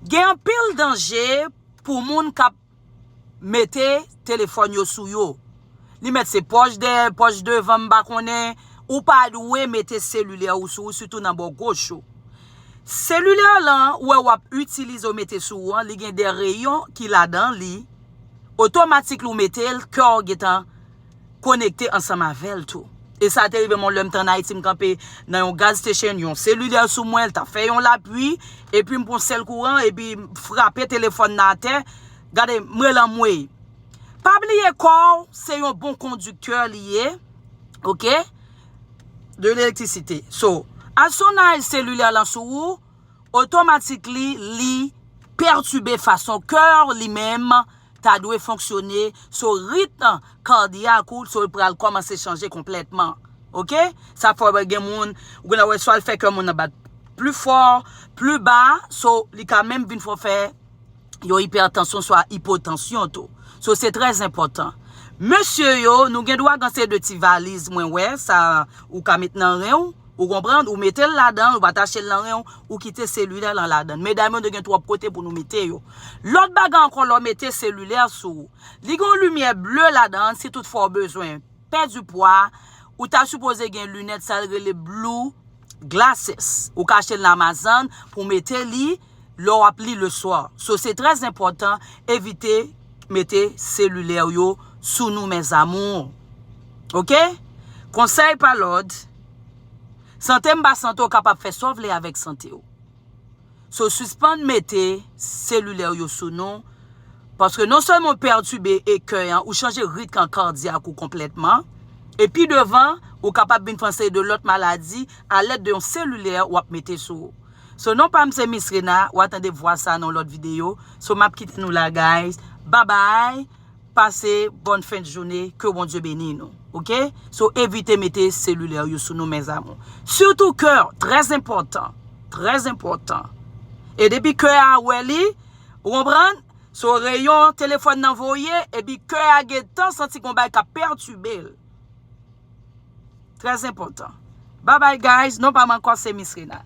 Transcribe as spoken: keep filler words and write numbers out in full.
Gen anpil danje pou moun k ap mete telefòn yo sou yo. Li mèt se pòch dèyè, pòch devan, m pa konnen. Ou pa dwe mete selilè ou sou ou, sitou nan bò goch ou. Selilè lan, ou wè w ap itilize, ou mete sou ou an, li gen de reyon ki ladan li. Otomatik, lè w mete l, kè w gentan konekte ansanm avè l tou. E sa te rive m yon lè, m t ann Ayiti, m kanpe nan yon gas station, yon selilè sou mwen, l t ap fè yon lapli, epi m pran sèl kouran, epi m frape telefòn nan atè. Gade, m rele anmwey. Pa bliye kò w se yon bon kondiktè li ye, oke? De elektrisite. So, as soon as selilè lan sou ou, otomatik li, li pètibe fason kè w li menm ta dwe fonksyone, so ritm kadyak ou, so l pral kòmanse chanje konplètman. Oke? Sa fè gen moun, ou gen wè swa l fè kè moun nan bat pli fò, pli ba, so li ka menm vin fè w fè yon ipètansyon, swa ipotansyon tou. So, se trè enpòtan. Mesye yo, nou gen dwa gen se de ti valiz, mwen wè, sa ou ka met nan ren w, ou konprann, ou mete l ladan, ou atache l nan ren w, ou kite selilè lan ladan. Medam yo, nou gen twòp kote pou nou mete yo. Lòt bagay ankò, lè w mete selilè sou ou, li gen yon limyè ble ladan, si toutfwa w bezwen pèdi pwa, ou ta sipoze gen linèt, sa l rele blue glasses. Ou ka achte l nan Amazon pou w mete li lè w ap li leswa. So, se trè enpòtan, evite mete selilè w yo sou nou, mes amours. Oke? Konsèy pa lòd, sante m pa sante w kapab fè sa w vle avèk sante w. So, sispann mete selilè w yo sou nou, paske non sèlman w pètibe e kè an, ou chanje ritm kadyak ou konplètman, e pi devan, ou kapab vin fè yon seri de lòt maladi alèd de yon selilè w ap mete sou ou. So, non pa m se Miss Rena, w a tande vwa sa nan lòt videyo. So, m ap kite nou la, guys. Bye bye. Pase bòn fen de jounen, ke Bondye beni nou. Oke? So, evite mete selilè yo sou nou, mes amours. Sitou kè, trè enpòtan. Trè enpòtan. E depi kè a wè li, ou konprann? So, reyon telefòn nan voye, epi kè a gentan santi gon bagay k ap pètibe l. Trè enpòtan. Bye bye, guys. Non pa m ankò, se Miss Rena.